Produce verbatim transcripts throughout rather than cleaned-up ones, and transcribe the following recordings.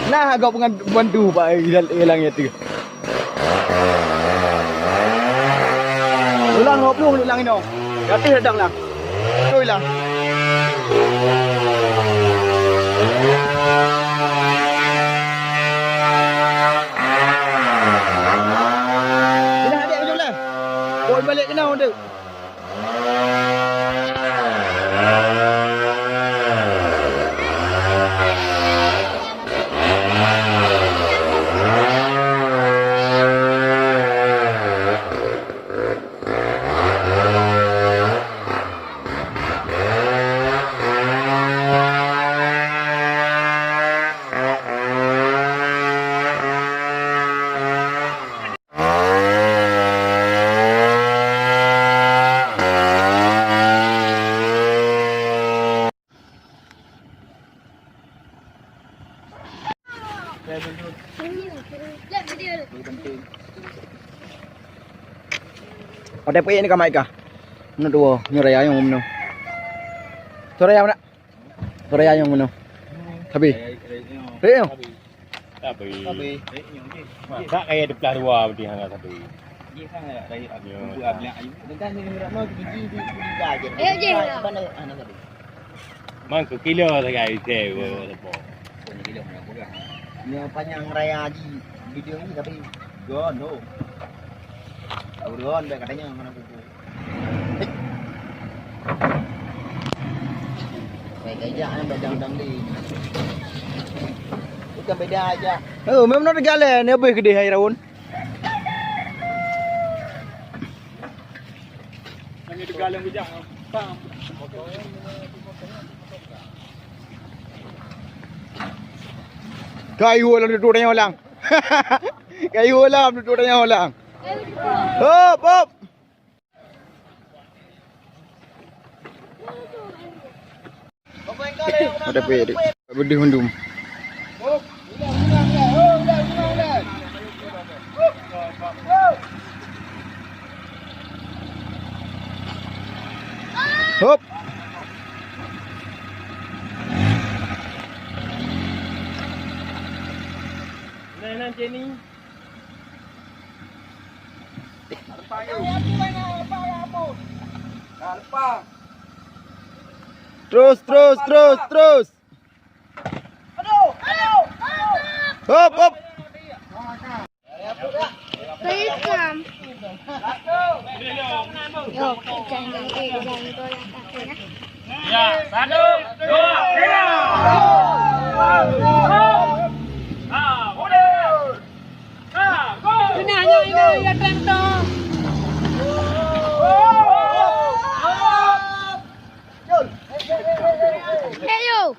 Nah, agak pengan-, bantu bak ilang, ilang ya tu. Ulang dua puluh ulang inoe. Gratis datang lah. Tu ilang. Dah adik kejut lah. Kau balik kena untuk. Watèe peuék ni ka mai kah? Meunoe tuwoe, nyoe raya nyang meunoe. Soe raya meunoe? Soe raya nyang meunoh? Sabe. Raya nyang. Sabe. Sabe. Tak kaya dua belah dua berarti hana sabe. Ayo, jih lah. Mang ke kilo sagai, saya bawa tepung. Ini panjang raya di video ini tapi gone tu. Gone dah katanya mana kuku. Beda aja. Oh, memang ada jalan ni habis gede hai raun. Hanya tegalang bijak. Pam. Kayu lam duduk tanya orang. Kayu lam duduk tanya orang. Hop, hop. Ada pek dek. Beudeuh mandum. Hop. Nah, nah, Jenny. Terus, terus, terus, terus. Hop, hop. Yo, jangan, jangan, jangan. Ya, satu, dua, tiga. Ah, boleh. Ah, gol. Ini hanya ini, ya, tentang. Ayo.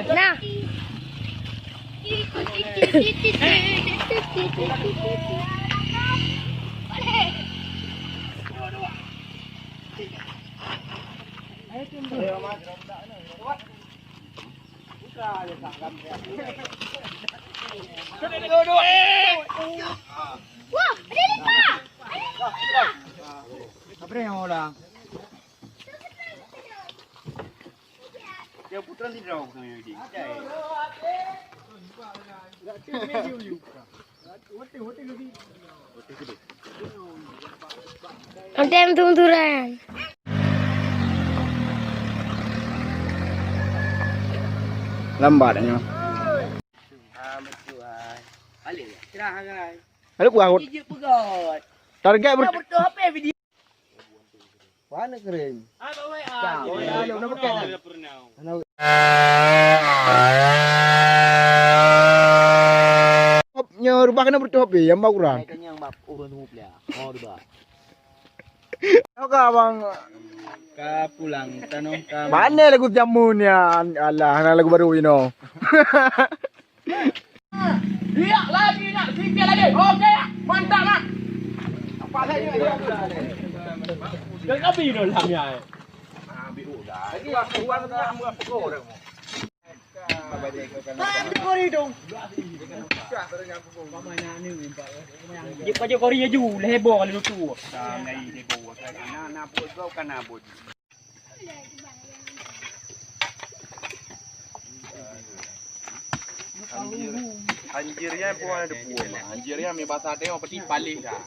Nah. Wah, ada limpah. Apa yang orang? Dia putran di dalam kami ni. Ontem tum-turan. Lambat nyoe. Ah, betul, hai. Balik, cerah, hai. Lalu kuah. Ijek peugöt. Target ber- Dah betul apa video? Wah, nak kering. Ah, bawa, ah. Cak. Oh, ya, ya, udah bukan. Hop, nyo rubah kena bertutup, eh, yang bak uran. Kau ka, Bang. Ka pulang, tanoh ka. Mana lagu jamu ni, ya? Alah, na lagu baru, you know. Iya, lagi nak, sikit lagi. Oke, mantap, Mak. Apa lagi? Jangan kami dulu, Lam, ya. Lagi, aku uang ni, aku uang pokok dah. Jep aja kori aju, lehebo kali lutu. Nah, nah, buat kau kan buat. Anjir, anjir nyan pun ada buah mah. Anjir nyan mi bahasa tengok peti palih dah.